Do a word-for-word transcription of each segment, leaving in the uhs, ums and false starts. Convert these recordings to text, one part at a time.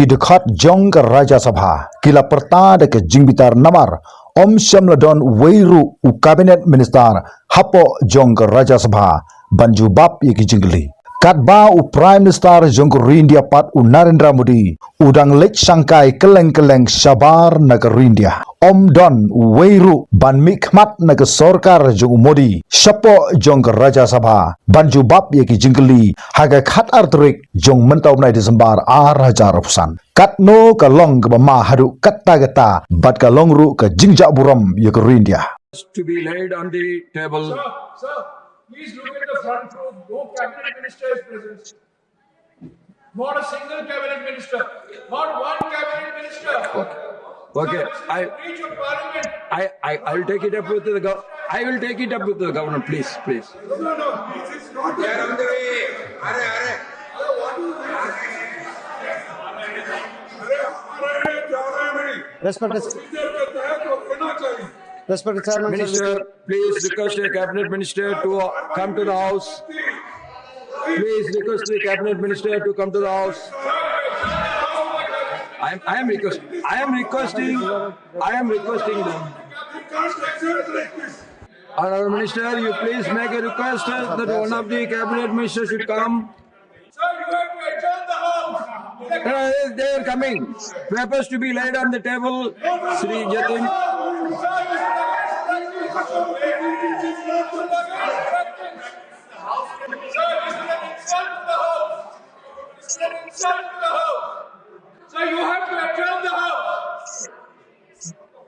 Ki dkhot jong ka Rajya Sabha ki la pyrta da ka jingbitar namar ym shym la don uwei ruh u cabinet minister hapoh jong ka Rajya Sabha ban jubab ïa ki jingkylli. Katba u Prime Minister jong ka ri India pat u Narendra Modi u dang leit shangkai kylleng kylleng shabar na ka ri India, ym don uwei ruh ban mihkhmat na ka sorkar jong u Modi shapoh jong ka Rajya Sabha ban jubab ïa ki jingkylli ha ka khatar tarik jong mynta u bnai December arhajar arphew san. Katno ka long kaba ma haduh katta katta bad ka long ruh ka jingjah burom ïa ka ri India. To be laid on the table. Sir, sir, please look at the front row. No cabinet minister is present. Not a single cabinet minister. Not one cabinet minister. Okay. Okay. Sir, this is I, a breach of parliament. I, I, I will take it up with the gov-, I will take it up with the governor, please, please. No, no, no. This is not the. They are on the way. Are, are. Respect, respect. Respect, chairman, sir. Minister, please request the cabinet minister to, uh, come to the house. Please request the cabinet minister to come to the house. I am, I am request-, I am requesting, I am requesting them. Honorable Minister, you please make a request, uh, that one of the cabinet ministers should come. Sir, you have to adjourn the house. Uh, they are coming. Papers to be laid on the table. Sri Jatin. Sir, this is an insult to the house. This is an insult to the house. Sir, you have to adjourn the house.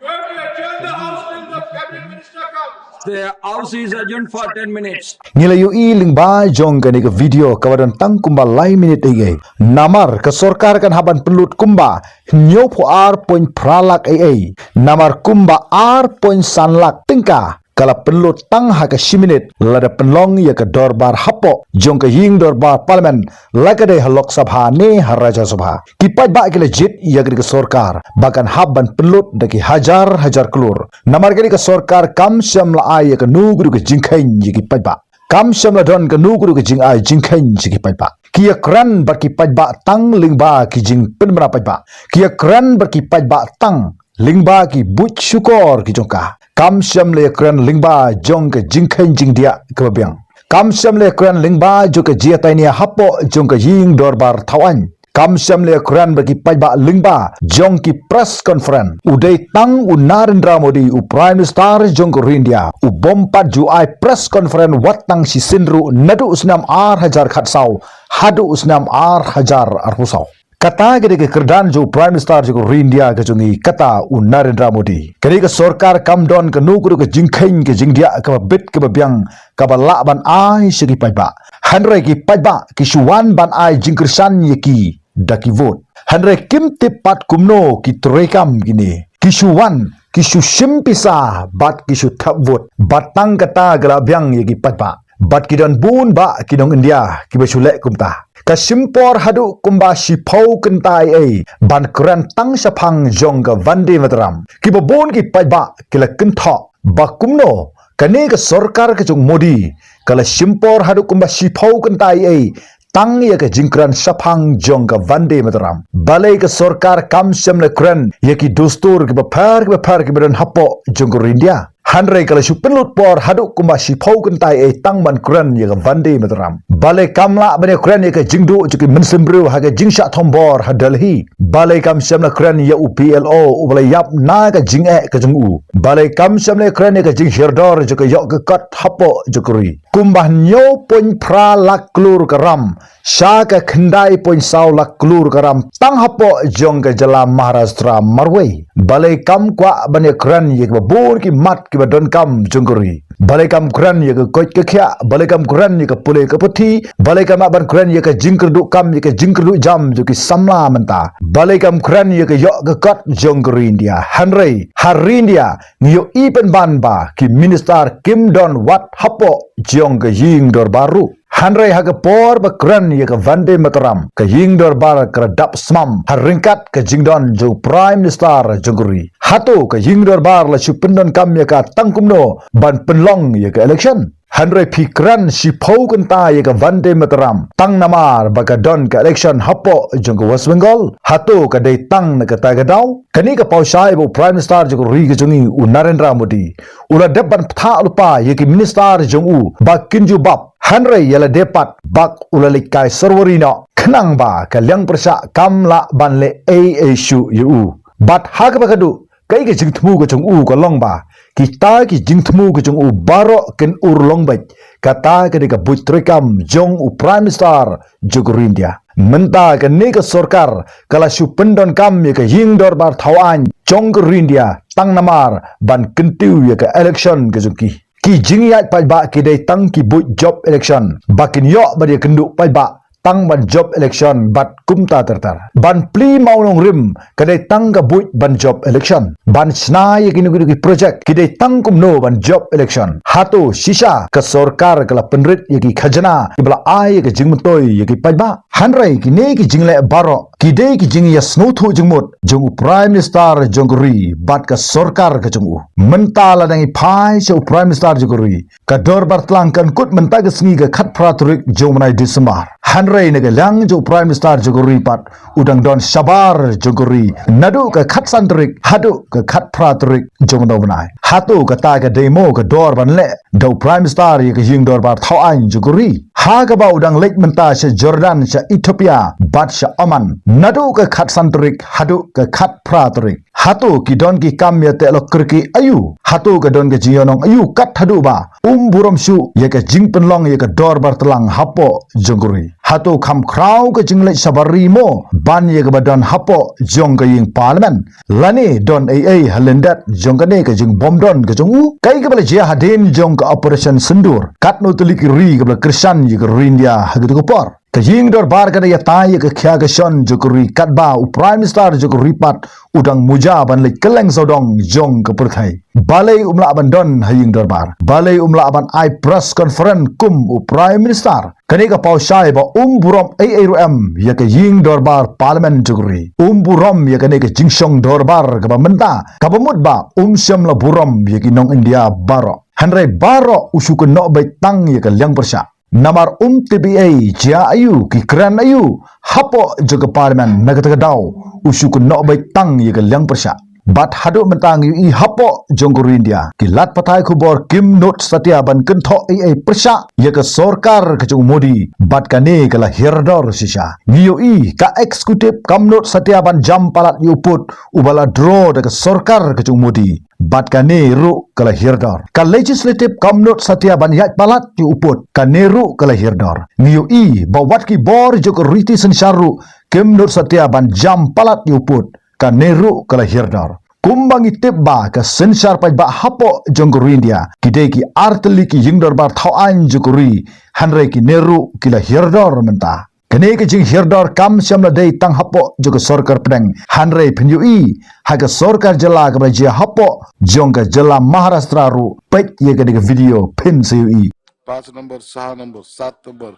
You have to adjourn the house till the cabinet minister comes. The house is adjourned for ten minutes. Ngi la ïohi lyngba jong kane ka video kaba don tang kumba lai minit ei ei. Namar ka sorkar kan hap ban pynlut kumba hynñiewphew ar point phra lak ei ei. Namar kumba ar point san lak tyngka ka la pynlut tang ha ka shi minit lada pynlong ïa ka dorbar hapoh jong ka ïing dorbar parliament, la ka dei ha Lok Sabha ne ha Rajya Sabha. Ki paidbah ki la jied ïa kane ka sorkar ba kan hap ban pynlut da ki hajar hajar klur. Namar kane ka sorkar kam shym la ai ïa kano kano ka jingkheiñ ïa ki paidbah. Kam shym la don kano kano ka jingai jingkheiñ ïa ki paidbah. Ki ïakren bad ki paidbah tang lyngba ki jingpynbna paidbah. Ki ïakren bad ki paidbah tang lyngba ki buit shukor ki jong ka. Kam shym la ïakren lyngba jong ka jingkheiñ jingdiah kaba biang. Kam shym la ïakren lyngba jong ka jingïatainia hapoh jong ka ïing dorbar thaw aiñ. Kam shym la ïakren bad ki paidbah lyngba jong ki press conference. U dei tang u Narendra Modi, u Prime Minister jong ka ri India, u bym pat ju ai press conference wat tang shisien ruh naduh u snem ar hajar khatsaw haduh u snem ar hajar arphew saw. Kata ka dei ka kyrdan jong u Prime Minister jong ka ri India ka jong ngi, kata u Narendra Modi. Kane ka sorkar kam don kano kano ka jingkheiñ ka jingdiah kaba bit kaba biang kaba lah ban ai sha ki paidbah. Hynrei ki paidbah ki shu wan ban ai jingkyrshan ïa ki da ki vote. Hynrei kim tip pat kumno ki treikam kine. Ki shu wan, ki shu shim pisa bad ki shu thep vote. Bad tang kata ka la biang ïa ki paidbah. Bad ki don bun bah ki nong India kiba shu leh kumta. Ka shim por haduh kumba shiphew kynta ei ei ban kren tang shaphang jong ka Vande Mataram. Kiba bun ki paidbah ki la kynthoh ba kumno kane ka sorkar ka jong Modi ka la shim por haduh kumba shiphew kynta ei ei tang ïa ka jingkren shaphang jong ka Vande Mataram. Balei ka sorkar kam shym la kren ïa ki dustur kiba pher kiba pher kiba don hapoh jong ka ri India. Hynrei ka la shu pynlut por haduh kumba shiphew kynta ei ei tang ban kren ïa ka Vande Mataram. Balei kam lah ban ïakren ïa ka jingduh jong ki mynsiem briew ha ka jingshah thombor ha Delhi. Balei kam shym la kren ïa u P L O uba la ïap na ka jingeh ka jong u. Balei kam shym la kren ïa ka jinghiar dor jong ka ïoh ka kot hapoh jong ka ri. Kumba hynñiew point phra lak klur ka ram sha ka khyndai point saw lak klur ka ram tang hapoh jong ka jylla Maharashtra marwei. Balei kam kwah ban ïakren ïa kiba bun ki mat kiba donkam jong ka ri. Balei kam kren ïa ka koit ka khiah, balei kam kren ïa ka pule ka puthi, balei kam lah ban kren ïa ka jingkyrduh kam, ïa ka jingkyrduh jam jong ki samla mynta. Balei kam kren ïa ka ïoh ka kot jong ka ri India. Hynrei ha ri India ngi ïohi pynban ba ki minister kim don wat hapoh jong ka ïing dorbar ruh. Hynrei ha ka por ba kren ïa ka Vande Mataram, ka ïing dorbar ka la dap smam ha ryngkat ka jingdon jong u Prime Minister jong ka ri. Hato ka ïing dorbar la shu pyndonkam ïa ka tang kumno ban pynlong ïa ka election? Hynrei phi kren shiphew kynta ïa ka Vande Mataram tang namar ba ka don ka election hapoh jong ka West Bengal. Hato ka dei tang na kata ka daw? Kane ka paw shai ba u Prime Minister jong ka ri ka jong ngi u Narendra Modi u la dep ban pynthah lypa ïa ki minister jong u ba kin jubab. Hynrei ïa lade pat bad u la leit kai sorwari noh khnang ba ka liang pyrshah kam lah ban leh ei ei shuh ïa u. Bad ha kaba ka duh, kaei ka jingthmu ka jong u ka long ba kita ki jingthmu ka jong u baroh kin urlong beit. Kata ka dei ka buit treikam jong u Prime Minister jong ka ri India. Mynta kane ka sorkar ka la shu pyndonkam ïa ka ïing dorbar thaw aiñ jong ka ri India tang namar ban kyntiew ïa ka election ka jong ki. Ki jingïaid paidbah ki dei tang ki buit jop election ba kin ïoh ban ïakynduh paidbah tang ban jop election bad kumta ter ter. Ban plie mawnongrim ka dei tang ka buit ban jop election. Ban shna ïa kino kino ki project ki dei tang kumno ban jop election. Hato shisha ka sorkar ka la pynrit ïa ki khajna kiba la ai ïa ka jingmyntoi ïa ki paidbah? Hynrei kine ki jingleh baroh ki dei ki jingïasngewthuh jingmut jong u Prime Minister jong ka ri bad ka sorkar ka jong u. Mynta la dang ïa phai sha u Prime Minister jong ka ri. Ka dorbar tlang kan kut mynta ka sngi ka khatphra tarik jong u bnai December. Hynrei na ka liang jong u Prime Minister jong ka ri pat u dang don shabar jong ka ri naduh ka khatsan tarik haduh ka khatphra tarik jong u bnai. Hato kata ka dei mo ka dor ban leh da u Prime Minister ïa ka ïing dorbar thaw aiñ jong ka ri? Ha kaba u dang leit mynta sha Jordan, sha Ethiopia bad sha Oman naduh ka khatsan tarik haduh ka khatphra tarik. Hato ki don ki kam ïateh lok kyrkieh aïu? Hato ka don ka jingïanong aïu kat haduh ba um burom shuh ïa ka jingpynlong ïa ka dorbar tlang hapoh jong ka ri? Hato kham khraw ka jingleit shabar ri mo ban ïa kaba don hapoh jong ka ïing Parliament? Lane don ei ei ha lyndet jong kane ka jingbym don ka jong u? Kaei kaba la jia hadien jong ka Operation Sindoor? Katno tylli ki ri kaba la kyrshan ïa ka ri India ha kito ki por? Ka ïing dorbar ka dang ïatai ïa ka khia ka shon jong ka ri katba u Prime Minister jong ka ri pat u dang muja ban leit kylleng sawdong jong ka pyrthei. Balei um lah ban don ha ïing dorbar? Balei um lah ban ai press conference kum u Prime Minister? Kane ka paw shai ba um burom ei ei ruh em ïa ka ïing dorbar Parliament jong ka ri. Um burom ïa kane ka jingshong dorbar kaba mynta kaba mut ba um shym la burom ïa ki nong India baroh. Hynrei baroh u shu kynnoh beit tang ïa ka liang pyrshah. Namar um tip ei ei jia aïu, ki kren aïu hapoh jong ka Parliament na kata ka daw, u shu kynnoh beit tang ïa ka liang pyrshah. Bad haduh mynta ngi ïohi hapoh jong ka ri India ki lad pathai khubor kim nud satia ban kynthoh ei ei pyrshah ïa ka sorkar ka jong u Modi bad kane ka la hiar dor shisha. Ngi ïohi ka executive kam nud satia ban jam palat ïa u pud uba la draw da ka sorkar ka jong u Modi. Bad kane ruh ka la hiar dor. Ka legislative kam nud satia ban ïaid palat ïa u pud, kane ruh ka la hiar dor. Ngi ïohi ba wat ki bor jong ka riti synshar ruh kim nud satia ban jam palat ïa u pud, kane ruh ka la hiar dor. Kumba ngi tip ba ka synshar paidbah hapoh jong ka ri India ki dei ki artylli ki ïing dorbar thaw aiñ jong ka ri, hynrei kine ruh ki la hiar dor mynta. Kane ka jinghiar dor kam shym la dei tang hapoh jong ka sorkar pdeng, hynrei phin ïohi ha ka sorkar jylla kaba la jia hapoh jong ka jylla Maharashtra ruh. Peit ïa kane ka video phin sa ïohi. पाच नंबर, सहा नंबर, सात नंबर,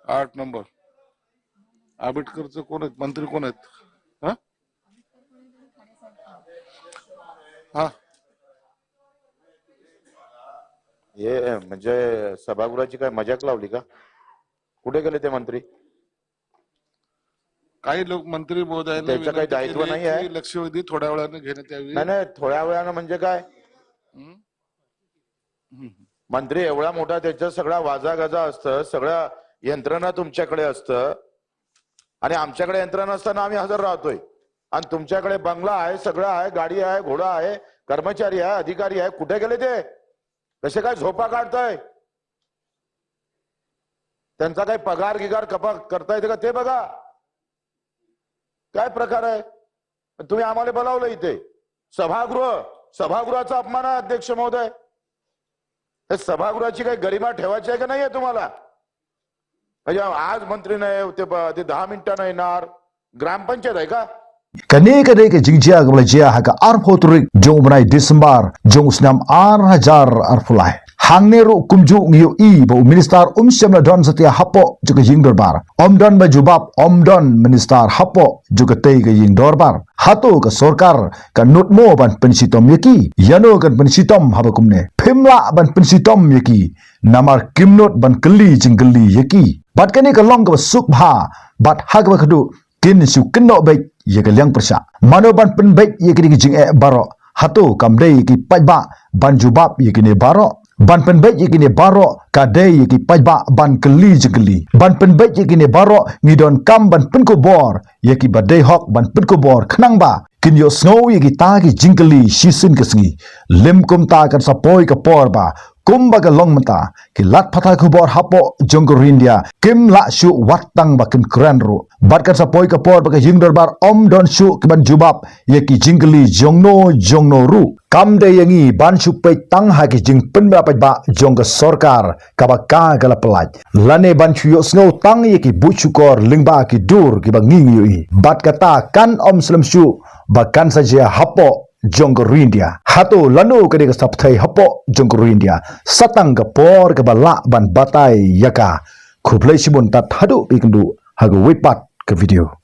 आठ नंबर. आंबेडकरचं कोण आहेत, मंत्री कोण आहेत? हा? हा. हे म्हणजे सभागृहाची काय मजाक लावली का? कुठे गेले ते मंत्री? काही लोक मंत्री महोदयांना त्यांचं काही विनंती दायित्व केली नाही आहे? की लक्षवेधी थोड्या वेळाने घेण्यात यावी. नाही नाही, थोड्या वेळानं म्हणजे काय? हम्म? हम्म. मंत्री एवढा मोठा, त्याचा सगळा वाजागाजा असतं, सगळं यंत्रणा तुमच्याकडे असतं आणि आमच्याकडे यंत्रणा असताना आम्ही हजर राहतोय. आणि तुमच्याकडे बंगला आहे, सगळं आहे, गाडी आहे, घोडा आहे, कर्मचारी आहे, अधिकारी आहे, कुठे गेले ते? कसे काय झोपा काढताय? त्यांचा काही पगार गिगार कपा करता येते का ते बघा. काय प्रकार आहे? तुम्ही आम्हाला बोलावलं इथे सभागृह, सभागृहाचा अपमान आहे अध्यक्ष महोदय. हे सभागृहाची काही गरिमा ठेवायची आहे का नाहीये तुम्हाला? म्हणजे आज मंत्री नाही ते ब- ते दहा मिनिटानं येणार. ग्रामपंचायत आहे का? Kane ka dei ka jingjia kaba la jia ha ka arphew tarik jong u bnai December jong u snem ar hajar arphew lai. Hangne ruh kumjuh ngi ïohi ba u minister um shym la don satia hapoh jong ka ïing dorbar. Ym don ba jubab, ym don minister hapoh jong katei ka ïing dorbar. Hato ka sorkar ka nud mo ban pynshitom ïa ki? Ïano kan pynshitom haba kumne? Phim lah ban pynshitom ïa ki, namar kim nud ban kylli jingkylli ïa ki. Bad kane ka long kaba suk bha, bad ha kaba khadduh kin shu kynnoh beit ïa ka liang pyrshah. Mano ban pynbeit ïa kine ki jingeh baroh? Hato kam dei ïa ki paidbah ban jubab ïa kine baroh? Ban pynbeit ïa kine baroh ka dei ïa ki paidbah ban kylli jingkylli. Ban pynbeit ïa kine baroh ngi donkam ban pynkupbor ïa ki ba dei hok ban pynkupbor khnang ba kin ïohsngew ïa kita ki jingkylli shisien ka sngi. Lym kumta kan sa poi ka por ba kumba ka long mynta, ki lad pathai khubor hapoh jong ka ri India kim lah shuh wat tang ba kin kren ruh. Bad kan sa poi ka por ba ka ïing dorbar ym don shuh ki ban jubab ïa ki jingkylli jongno jongno ruh. Kam dei ïa ngi ban shu peit tang ha ki jingpynbna paidbah jong ka sorkar kaba ka ka la pyllait, lane ban shu ïohsngew tang ïa ki buit shukor lyngba ki dur kiba ngi ngi ïohi. Bad kata kan ym slem shuh ba kan sa jia hapoh jong ka ri India. Hato lano ka dei ka sa pyrthei hapoh jong ka ri India? Sa tang ka por kaba lah ban batai ïa ka. Khublei shibun tad haduh ba ïakynduh ha kawei pat ka video.